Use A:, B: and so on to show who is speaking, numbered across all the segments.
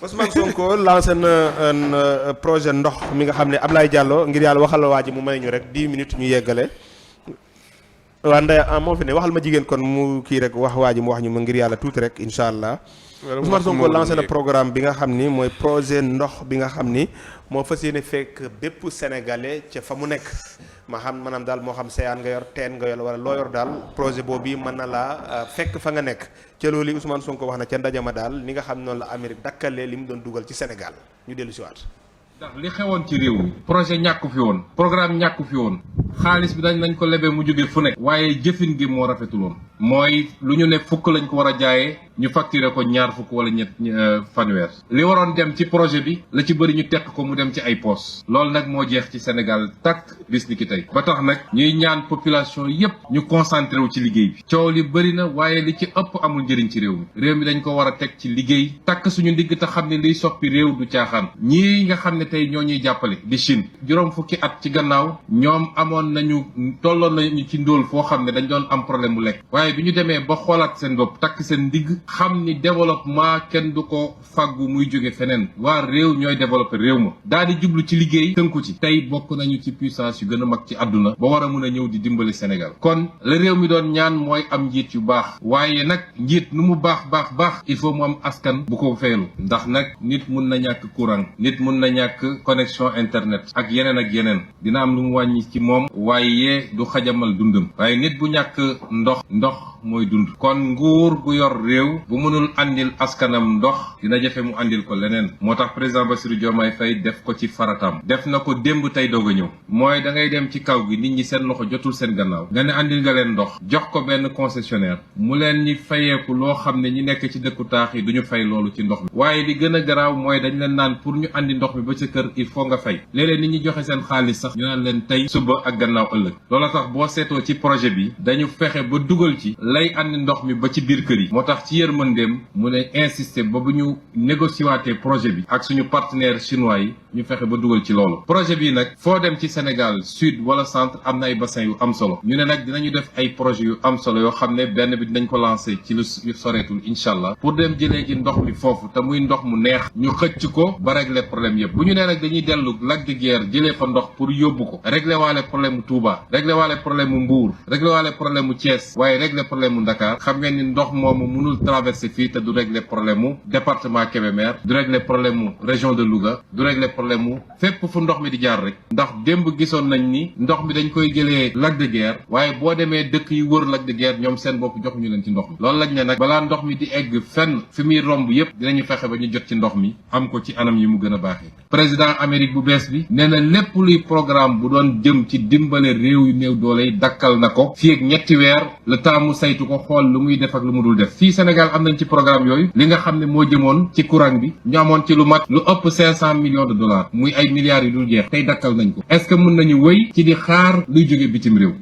A: Ousmane Sonko lancé na un projet ndox mi nga xam ne Ablaye Diallo ngir yàlla waxal waa ji mu may ñu rek 10 minutes ñu yeggale waa Ndeye moo fi ne waxal ma jigéen kon mu kii rek wax waa ji mu wax ñu ma ngir yàlla tuuti rek incha allah. Ousmane Sonko lancé na programme bi nga xam ni mooy projet ndox bi nga xam ni moo fas yéene fekk bépp sénégalais ca fa mu nekk. ma xam maanaam daal moo xam seyaan nga yor teen nga yor wala loo yor daal projet boobu mën na laa fekk fa nga nekk ca loolu Ousmane Sonko wax na ca ndajama daal ni nga xam noonu la Amérique dakkalee li mu doon dugal ci Sénégal ñu dellu si waat.
B: ndax li xewoon ci réew mi projet ñàkku fi woon programme ñàkku fi woon xaalis bi nañ ko lebee mu jóge fu nekk waaye jëfin gi moo rafetul woon mooy lu ñu ne fukk lañ ko war a jaayee ñu facturé ko ñaar fukk wala ñett fanweer li waroon dem ci projet bi la ci bëri ñu tekk ko mu dem ci ay poos loolu nag moo jeex ci Sénégal takk bis ni ki tey ba tax nag ñuy ñaan population yépp ñu concentré wu ci liggéey bi coow li bëri na waaye li ci ëpp amul njëriñ ci réew mi dañ ko war a teg ci liggéey takk suñu ndigg te xam ne liy soppi réew du caaxaan ñii nga xam ne tey ñoo ñuy jàppale di Chine juróom fukki at ci gannaaw ñoom tolloon nañu ci ndóol foo xam ne dañ doon am problème mu lekk waaye bi ñu demee ba xoolaat seen bopp takk seen ndigg xam ni développement kenn du ko fàggu muy jóge feneen waa réew ñooy développé réew ma daal di jublu ci liggéey tënku ci tey bokk nañu ci puissance yu gën a mag ci àdduna ba war a mun a ñëw di dimbali Sénégal kon la réew mi doon ñaan mooy am njiit yu baax waaye nag njiit nu mu baax il faut mu am askan bu ko feelu ndax nag nit mun na ñàkk courant nit mun na ñàkk connexion internet ak yeneen dina am lu mu wàññi ci moom waaye du xajamal dundam waaye nit bu ñàkk ndox mooy dund kon nguur gu yor réew bu mënul andil askanam ndox dina jafe mu andil ko leneen moo tax président Bassirou Diomaye Faye def ko ci faratam def na ko démb tey doog a ñëw mooy da ngay dem ci kaw gi nit ñi seen loxo jotul seen gannaaw nga ne andil nga leen ndox jox ko benn concessionnaire mu leen ñi fayeeku loo xam ne ñi nekk ci dëkku taax yi duñu fay loolu ci ndox mi waaye li gën a garaaw mooy dañ leen naan pour ñu andi ndox mi ba sa kër il faut nga fay léeg-léeg nit ñi joxe seen xaalis sax ñu naan leen tey suba ak gannaaw ëllëg loolu tax boo seetoo ci projet bi dañu fexe ba dugal ci lay andi ndox mi ba ci biir kër yi moo tax ci yërmandeem mu ne insister ba bu ñu négocier waatee projet bi ak suñu partenaires chinois yi ñu fexe ba dugal ci loolu projet bi nag foo dem ci Sénégal sud wala centre am na ay bassin yu am solo ñu ne nag dinañu def ay projet yu am solo yoo xam ne benn bi dinañ ko lancé ci lu soreetul incha allah pour dem jëlee ji ndox mi foofu te muy ndox mu neex ñu xëcc ko ba régler problème yëpp bu ñu nee nag dañuy dellu Lac de Guiers jëlee fa ndox pour yóbbu ko régler waale problème mu Touba régler waale problème mu Mbour régler waale problème mu Thiès waaye régler problème mu Dakar xam ngeen ni ndox moomu mënul traverser fii te du régler problème mu département Kébémer du régler problème mu région de Louga du régler problème mu fépp fu ndox mi di jaar rek ndax démb gisoon nañ ni ndox mi dañ koy jëlee Lac de Guiers waaye boo demee dëkk yu wër Lac de Guiers ñoom seen bopp joxuñu leen ci ndox mi loolu lañ ne nag balaa ndox mi di egg fenn fi muy romb yépp dinañu fexe ba ñu jot ci ndox mi am ko ci anam yi mu gën a baaxee président Amérique bu bees bi nee na lépp luy programme bu doon jëm ci dimbale réew yu néew doole yi dakkal na ko fii ak ñetti weer le temps mu saytu ko xool lu muy def ak lu mu dul def fii Sénégal am nañ ci programme yooyu li nga xam ne moo jëmoon ci courant bi ñu amoon ci lu mat lu ëpp 500 millions de dollars muy ay milliards yu dul jeex tey dakkal nañ ko est-ce que mën nañu wëy ci di xaar luy jóge bitim réew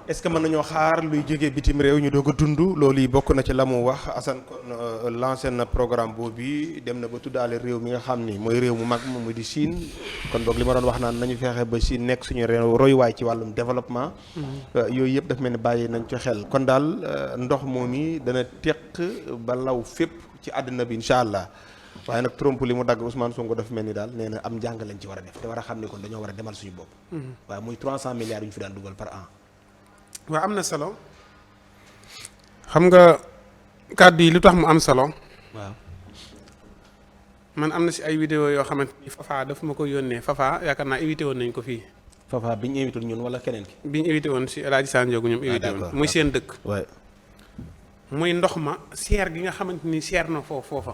A: est-ce que mën nañoo xaar luy jógee bitim réew ñu doog a dund loolu yi bokk na ci la mu wax Assane kon lancé na programme boobu dem na ba tuddaale réew mi nga xam ni mooy réew mu mag moom muy di Chine kon boog li ma doon wax naan nañu fexe ba Chine nekk suñu réew royuwaay ci wàllum développement yooyu yëpp daf mel ni bàyyi nañ ci xel kon daal ndox moom yi dana teq ba law fépp ci àdduna bi incha allah waaye nag Trump li mu dagg Ousmane Sonko daf mel ni daal nee na am njàng lañ ci war a def te war a xam ne kon dañoo war a demal suñu bopp waaye muy 300 milliards yu ñu fi daan dugal par an.
C: waaw am na solo xam nga kàddu yi lu tax mu am solo.
A: waaw
C: man am na si ay vidéo yoo xamante ni Fafa daf ma ko yónnee Fafa yaakaar naa invité woon nañ ko fii.
A: Fafa bi ñu invité ñun wala keneen ki.
C: bi ñu invité woon si El Hadj Sanjogu ñoom invité woon muy seen dëkk.
A: waay
C: muy ndox ma seer gi nga xamante ni seer na foofa.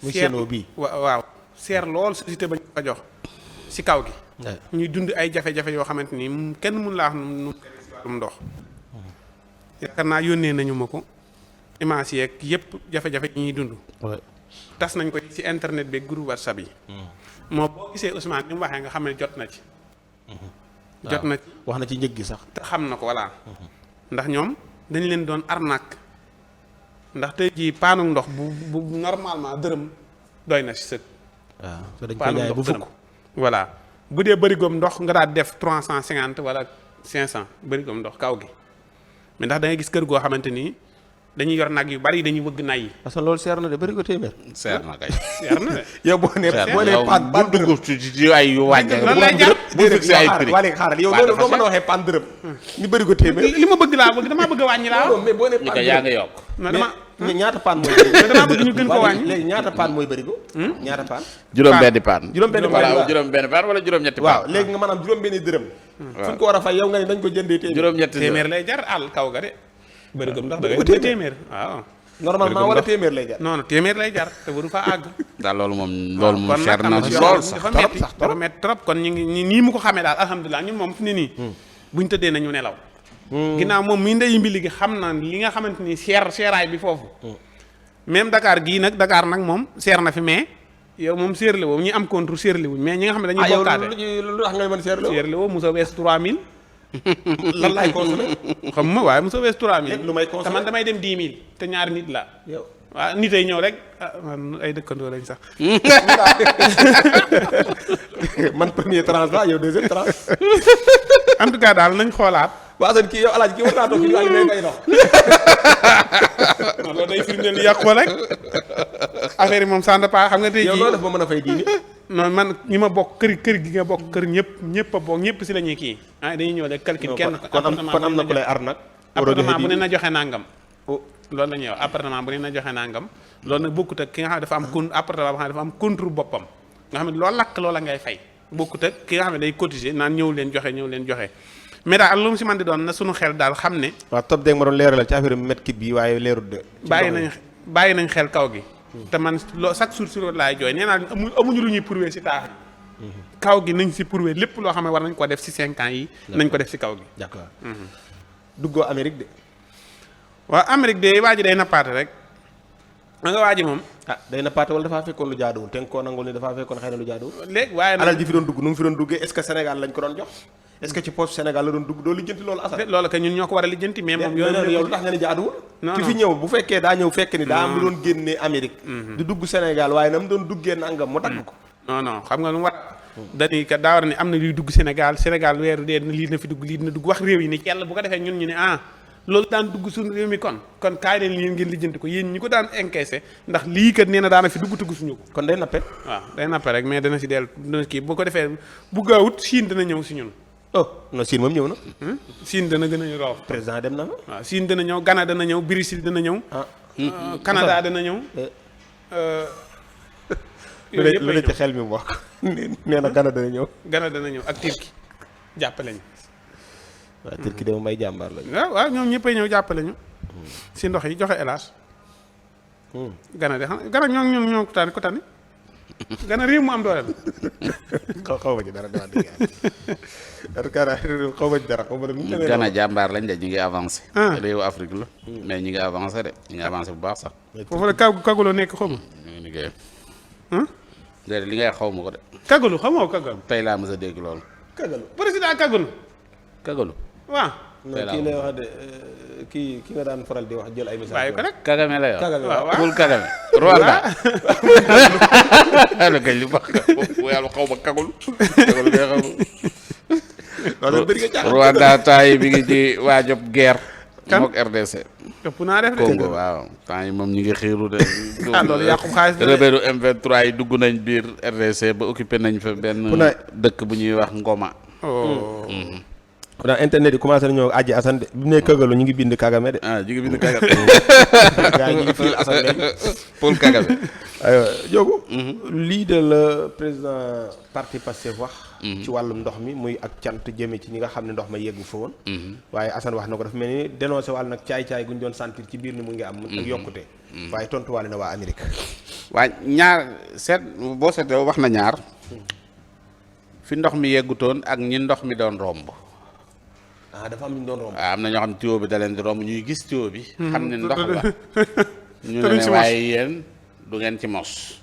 A: muy seenoo bii
C: waaw seer lool société ba ñu ko jox si kaw gi. ñuy dund ay jafe-jafe yoo xamante ni kenn mun laa wax nu si wàllum ndox yaakaar naa yónnee nañu ma ko image yeeg yëpp jafe-jafe yi ñuy dund tas nañ ko ci internet bi groupe WhatsApp yi moo boo gisee Ousmane ni mu waxee nga xam ne jot na ci
A: wax na ci njëg gi sax
C: te xam na ko voilà ndax ñoom dañ leen doon arnaque ndax tey jii paanu ndox bu normalement dërëm doy na si sëg
A: waaw so dañ ko jaay bu fukk
C: voilà bu dee bërigoom ndox nga daal def 350 wala 500 bërigoom ndox kaw gi mais ndax da ngay gis kër goo xamante ni dañuy yor nag yu bari dañuy wëgg nay yi.
A: parce que loolu seer na de bëri ko téeméer.
D: seer na kay.
C: seer na de.
A: yow boo nee paan
D: bu dugg ci ay yu wàññi.
C: lan lay jar
D: bu fixé ay prix.
A: waa léegi xaaral yow loolu doo mën a waxee paan dërëm. ñu bëri ko téeméer.
C: li ma bëgg laa bëgg damaa bëgg a wàññi laa.
A: mais boo nee
D: ñu
A: paan
D: ko yaa ngi yokk.
C: non dama
A: mais ñaata paan mooy bëri.
C: damaa bëgg ñu gën ko wàññi.
A: léegi ñaata paan mooy bëri ko. ñaata paan.
D: juróom-benni paan.
A: juróom-benni paan
D: wala
A: waaw.
D: juróom-benni paan wala juróom-ñetti
A: waaw
D: paan.
A: léegi nga maanaam juróom-benni dërëm. fu ñu ko war a fay yow nga ne dañ ko jëndee téeméer.
D: juróom-ñetti
C: téeméer lay jar àll kaw ga de. bëri ko ndax da
A: bëri
C: ngay
A: ko
C: jënd téeméer waaw.
A: normalement wala téeméer lay jar.
C: non non téeméer lay jar te waru fa àgg.
D: daal loolu moom cher na
C: kon
D: lool sax
C: dafa metti dafa metti trop kon ñu ngi nii mu ko xamee daal alhamdulilah ñun moom fu ne nii. buñ tëddee nañu nelaw. ginnaaw moom mi ndeyi mbi gi xam na li nga xamante ni seeraay bi foofu. même Dakar gii nag Dakar nag moom seer na fi mais yow moom seerle woo ñi am contre seerle wuñ mais ñi nga xam ne dañuy bokkaate
A: lu tax ngay mën
C: seerle woo musa wees 3000.
A: lan laay consommé.
C: xam ma waaye musa wees 3000.
A: lu may consommé
C: te man damay dem 10 000 te ñaari nit la.
A: yow
C: waaw nit ay ñëw rek man ay dëkkandoo lañ sax.
A: man premier tranche la yow deuxième tranche.
C: en tout cas daal nañ xoolaat.
A: waa sën kii yow alaaji kii war naa toog fii waaye may fay ndox.
C: non loolu day firndeel lu yàqu rek affaire yi moom ça ne pas xam nga tey
A: yow
C: jii
A: loo def ba mën a fay diini.
C: non man ñi ma bokk kër gi nga bokk kër ñëpp a bokk ñëpp si la ñuy kii ah dañuy ñëw rek calcul kenn
A: kon am na ku lay ar nag.
C: appartement bu ne na joxe nangam loolu la ñuy wax appartement bu ne na joxe nangam loolu nag bokkut ak ki nga xam ne dafa am appartement boo xam ne dafa am contre boppam nga xam ne loo lakk loola ngay fay bokkut ak ki nga xam ne day cotiser naan ñëw leen joxe mais daal lu mu si man di doon na suñu xel daal xam ne
A: waaw top dégg ma doon leeralal ci affaire mètre kib bi waaye leerul de.
C: bàyyi nañ xel kaw gi te man chaque jour si loolu laay jooy nee naa amuñu lu ñuy prouver si taax yi kaw gi nañ si prouver lépp loo xam ne war nañ ko def si 5 ans yi nañ ko def si kaw gi
A: d'accord duggoo Amérique de.
C: waaw Amérique de waa ji day nappaate rek ma nga waa ji moom
A: day nappaate wala dafaa fekkoon lu jaaduwul te nga koo nangul ni dafaa fekkoon xëy na lu jaaduwul.
C: léegi waaye nag
A: alal ji fi doon dugg nu mu fi doon duggee est-ce que Sénégal lañ ko doon jox est-ce que ci poche Sénégal la doon dugg doo lijjanti loolu asal.
C: loolu que ñun ñoo ko war a lijjanti mais moom
A: yow lu tax nga ni jaaduwul. ki fi ñëw bu fekkee daa ñëw fekk ni daa am lu doon génnee Amérique. di dugg Sénégal waaye na mu doon duggee nangam mu dagg ko.
C: non xam nga lu mu war dañuy kat daa war ni am na luy dugg Sénégal weeru dee lii na fi dugg lii na dugg wax réew yi ni yàlla bu ko defee ñun ñu ne loolu daan dugg suñu réew mi kon kaay leen yéen ngeen lijjanti ko yéen ñi ko daan encaissé ndax lii kat nee na daana fi dugg suñu ko
A: kon day nappe.
C: waaw day nappe rek mais dana si dellu dana kii bu ko defee bu gaawut Chine dana ñëw si ñun
A: non Chine moom ñëw na.
C: Chine dana gën a raw
A: président dem na fa.
C: waaw Chine dana ñëw Ghana dana ñëw Brésil dana ñëw Canada dana ñëw yooyu
A: lu ne ci xel mi mu wax nee na Ghana dana ñëw.
C: Ghana dana ñëw ak Turquie jàppale ñu
A: waaw Turquie de may jàmbaar lañu.
C: waaw ñoom ñëppay ñëw jàppale ñu si ndox yi joxe hélas Ghana de xam Ghana ñoo ko tànni Ghana réew mu am doole la
A: xaw ma ci dara dama dégg xaw ma ci dara xaw ma dara.
D: Ghana jàmbaar lañ de ñu ngi avancé. réewu Afrique la. mais ñu ngi avancé de ñu ngi avancé bu baax sax.
C: foofu la kaguloo nekk xaw ma.
D: ñu ngi liggéey. déedéet li ngay xaw ma ko de.
C: kagulu xamoo kagalu.
D: tey laa mës a dégg loolu.
A: kagalu
C: président kagulu.
D: kagalu.
C: waaw.
A: non kii lay wax de kii nga daan faral di wax jël ay message.
C: bàyyi ko rek.
D: Kagame la yor.
A: Kagame
C: waaw
D: Paul Kagame. Rwanda. allo kay li baax nga yàlla xaw ma kagul. kagalu ngay xamul.
A: loolu bëri nga caaxaan.
D: Rwanda temps yi mi ngi ci waajob guerre.
C: kan
D: mook RDC.
C: ëpp naa def de.
D: Congo waaw temps yi moom ñu ngi xiiru de.
C: loolu yàqum xaalis la de.
D: rebelu M23 yi dugg nañ biir RDC ba occupé nañ fa benn dëkk bu ñuy wax Ngoma.
A: kon internet yi commencé nañoo aji Assane de bi mu ne kagalu ñu ngi bind Kagame de.
D: ñu ngi bind Kagame.
A: gaa ñu ngi fii Assane léegi.
D: Paul Kagame.
A: aywa Diogo. lii de la président parti Pastef wax. ci wàllum ndox mi muy ak cant jëme ci ñi nga xam ne ndox ma yeggu fa woon. waaye Assane wax na ko dafa mel ni dénoncé wàll nag caay-caay gu ñu doon sentir ci biir ni mu ngi am. ak yokkute. waaye tontuwaale na waa Amérique.
D: waaye ñaar boo seetee wax na ñaar. fi ndox mi yeggutoon ak ñi ndox mi doon romb.
A: dafa am ñu doon romb.
D: am na ñoo xam tuyau bi da leen di romb ñuy gis tuyau bi. xam ne ndox la. ñu ne waaye yéen du ngeen ci mos.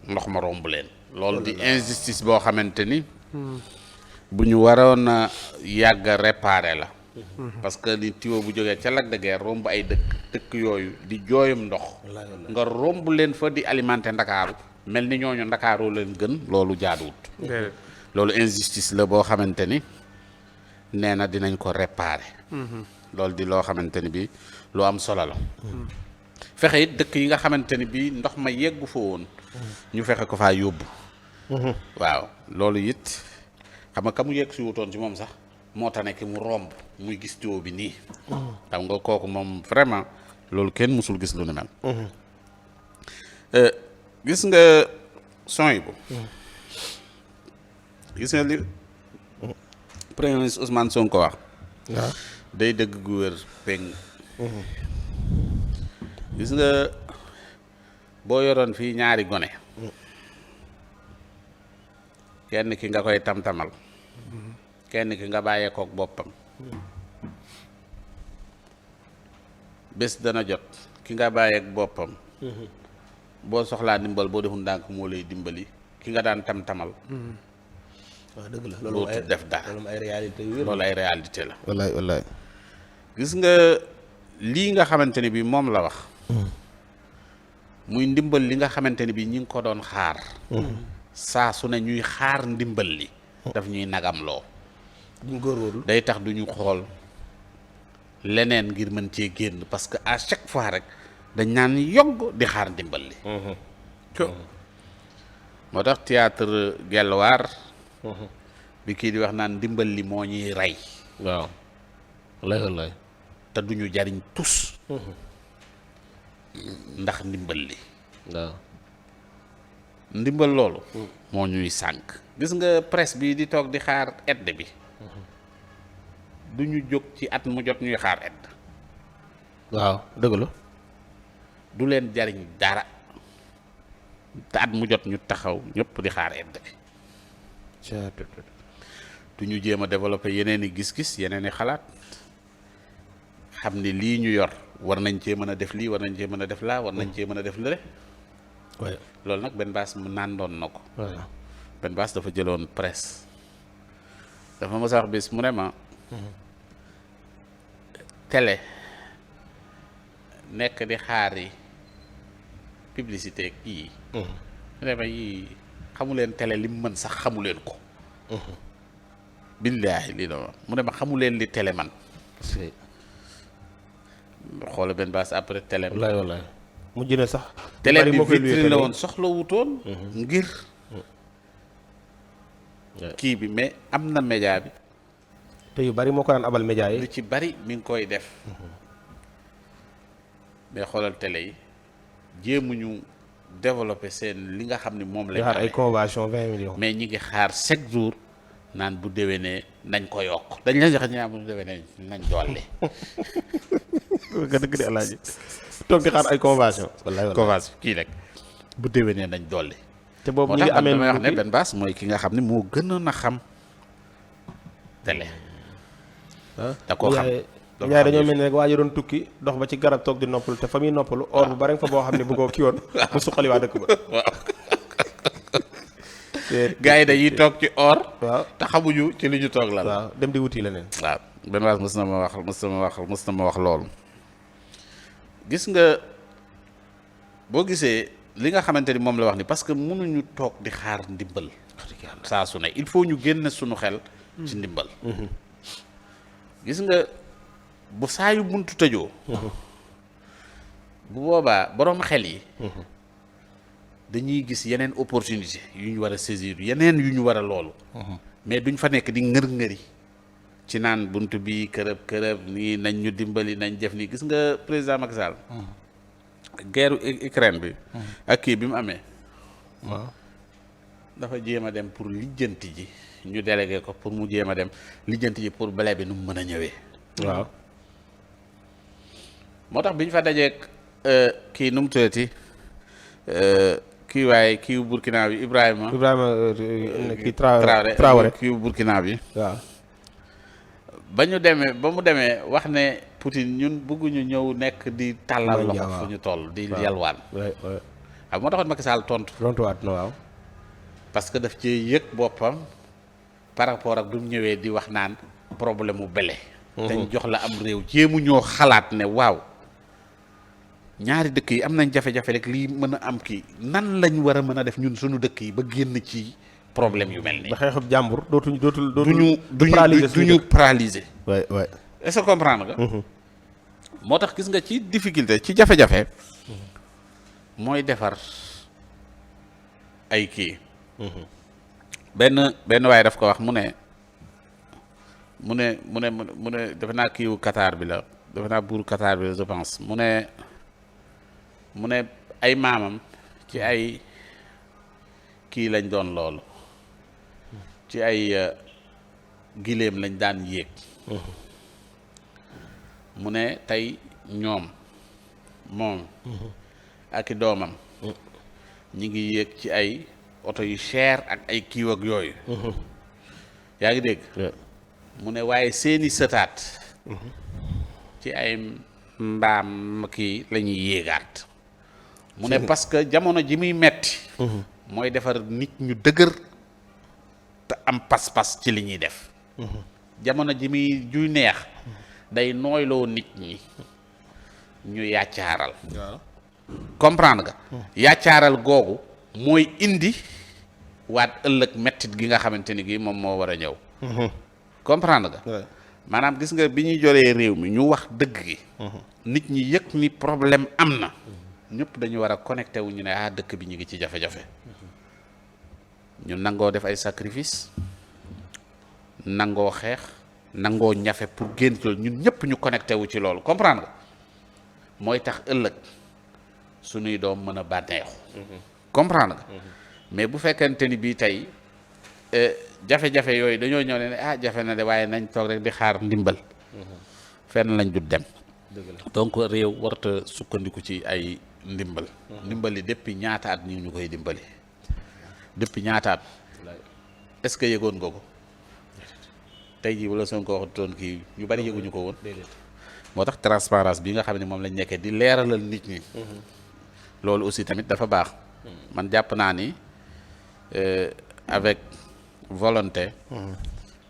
D: ndox ma romb leen. loolu di injustice boo xamante ni. bu ñu waroon a yàgg a réparer la. parce que ni tuyau bu jógee ca Lac de Guiers romb ay dëkk yooyu di jooyum ndox. nga romb leen fa di alimenter Ndakaaru mel ni ñooñu Ndakaaroo leen gën loolu jaaduwut. loolu injustice la boo xamante ni nee na dinañ ko réparer. loolu di loo xamante ni bi lu am solo la. fexe it dëkk yi nga xamante ni bi ndox ma yeggu fa woon ñu fexe ko faa yóbbu. waaw loolu it xam nga ka mu yegg si wutoon ci moom sax moo tax nekk mu romb muy gis tuyau bi nii. xam nga kooku moom vraiment loolu kenn mësul gis lu ni mel. gis nga son yi bu gis nga li premier ministre Ousmane Sonko wax. waaw day dëgg gu wér peng. gis nga boo yoroon fii ñaari gone. kenn ki nga koy tam-tamal. kenn ki nga bàyyee kook boppam. bés dana jot ki nga bàyyeek boppam. boo soxlaa dimbal boo deful ndànk moo lay dimbali ki nga daan tam-tamal.
A: waaw dëgg la
D: loolu def dara
A: loolu ay réalité yu wér.
D: loolu ay réalité la.
A: wallaay wallaay.
D: gis nga lii nga xamante ni bi moom la wax. muy ndimbal li nga xamante ni bi ñi ngi ko doon xaar. saa su ne ñuy xaar ndimbal li. daf ñuy nagamloo.
A: duñ góorgóorlu
D: day tax duñu xool leneen ngir mën cee génn parce que à chaque fois rek dañ naan yogg di xaar ndimbal li. moo tax théâtre Gelwaar. bi kii di wax naan ndimbal li moo ñuy rey.
A: waaw wallaay wallaay.
D: te duñu jariñ tus. ndax ndimbal li.
A: waaw.
D: ndimbal loolu. moo ñuy sànk. gis nga presse bi di toog di xaar aide bi. du ñu jóg ci at mu jot ñuy xaar aide.
A: waaw dëgg la.
D: du leen jariñ dara. te at mu jot ñu taxaw ñëpp di xaar aide bi. du ñu jéem a développer yeneen i gis-gis yeneen i xalaat. xam ni lii ñu yor war nañ cee mën a def lii war nañ cee mën a def laa war nañ cee mën a def lële.
A: waaye
D: loolu nag benn baas mu nàndoon na ko.
A: waaw.
D: benn baas dafa jëloon presse. dafa mos a wax bis mu ne ma. télé nekk di xaar yi publicité kii. mu ne ma yii xamuleen télé li mu mën sax xamuleen ko. billaahi lii la ma mu ne ma xamuleen li télé man. xoolal benn baas après télé.
A: wallaay wallaay. mujj na sax.
D: télé bi vitrine la woon soxla wutoon. ngir. kii bi mais am na média bi.
A: te yu bari moo ko daan abal média yi.
D: lu ci bari mi ngi koy def. mais xoolal télé yi jéemuñu développer seen li nga xam ne moom lañ.
A: xaar ay convention 20 millions.
D: mais ñi ngi xaar chaque jour naan bu déwénee nañ ko yokk dañ la joxe ñaar bu déwénee nañ dolli.
A: nga dëgg de alaaji toog di xaar ay convention. wallaay wallaay
D: convention kii rek bu déwénee nañ dolli.
A: te boobu
D: moo
A: ñu ngi
D: tax
A: amee
D: damay wax ne benn baas mooy ki nga xam ne moo gënoon a xam télé. da koo xam
A: ñaar dañoo mel ni rek waa ji doon tukki dox ba ci garab toog di noppalu te fa muy noppalu or bu bari nga fa boo xam ne bu ko kii woon mu suqali waa dëkk ba.
D: waaw. gars yi dañuy toog ci or.
A: waaw
D: te xamuñu ci li ñu toog la.
A: waaw dem di wuti leneen.
D: waaw benn waas mës na ma wax loolu. gis nga boo gisee li nga xamante ni moom la wax ni parce que mënuñu toog di xaar ndimbal. saa su ne il faut ñu génn suñu xel. ci ndimbal. gis nga bu saa yu buntu tëjoo. bu boobaa borom xel yi. dañuy gis yeneen opportunité yu ñu war a saisir yeneen yu ñu war a loolu. mais duñ fa nekk di ngër-ngëri ci naan bunt bi kërëb nii nañ ñu dimbali nañ def nii gis nga président Macky Sall. guerre Ukraine bi. ak kii bi mu amee.
A: waaw
D: dafa jéem a dem pour lijjanti ji ñu délégué ko pour mu jéem a dem lijjanti ji pour blé bi nu mu mën a ñëwee.
A: waaw.
D: moo tax bi ñu fa dajeek kii nu mu tuddati kii waaye kii Burkina bi Ibrahima
A: kii Traoré
D: kii Burkina bi.
A: waaw.
D: ba mu demee wax ne Poutine ñun bëgguñu ñëw nekk di tàllal loxo fu ñu toll di yalwaan. waaw moo taxoon Macky Sall tontuwaat na waaw. parce que daf ci yëg boppam par rapport ak du mu ñëwee di wax naan problème mu bele. dañ jox la am réew jéemu ñoo xalaat ne waaw ñaari dëkk yi am nañ jafe-jafe rek lii mën a am kii nan lañ war a mën a def ñun suñu dëkk yi ba génn ci problème yu mel nii.
A: ba xeexub jàmbur duñu
D: paralyser. waay waay est-ce que comprendre nga. moo tax gis nga ci difficulté ci jafe-jafe. mooy defar ay kii. benn waaye daf ko wax mu ne defe naa kiiwu Qatar bi la defe naa buuru Qatar bi la je pense mu ne ay maamam ci ay kii lañ doon loolu ci ay giléem lañ daan yéeg. mu ne tey moom ak i doomam ñi ngi yéeg ci ay oto yu cher ak ay kiiw ak yooyu. yaa ngi dégg. mu ne waaye seeni sëtaat ci ay mbaam kii la ñuy yéegaat. mu ne parce que jamono ji muy metti mooy defar nit ñu dëgër te am pas-pas ci li ñuy def. jamono ji muy juy neex day nooyloo nit ñi ñu yàccaaral. comprendre nga. yàccaaral googu mooy indi waat ëllëg mettit gi nga xamante ni gi moom moo war a ñëw. comprendre nga. maanaam gis nga bi ñuy joree réew mi ñu wax dëgg gi. nit ñi yëg ni problème am na. ñëpp dañu war a connecté wu ñu ne dëkk bi ñu ngi ci jafe-jafe. ñu nangoo def ay sacrifice nangoo xeex nangoo ñafe pour génn ci loolu ñun ñëpp ñu connecté wu ci loolu comprendre nga mooy tax ëllëg suñuy doom mën a bànneexu. comprendre nga. mais bu fekkente ni bii tey jafe-jafe yooyu dañoo ñëw ne jafe na de waaye nañ toog rek di xaar ndimbal. fenn lañ du dem. donc réew warta sukkandiku ci ay ndimbal. ndimbali depuis ñaata at ñu koy dimbali. depuis ñaata at est-ce que yëgoon nga ko. tey jii wala Sonko waxutoon kii ñu bari yëguñu ko woon. moo tax transparence bi nga xam ne moom lañ nekkee di leeralal nit ñi. loolu aussi tamit dafa baax. man jàpp naa ni avec volonté.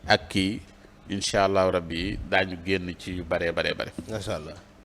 D: ak kii incha allahu rabbi daañu génn ci yu bare.
A: macha allah.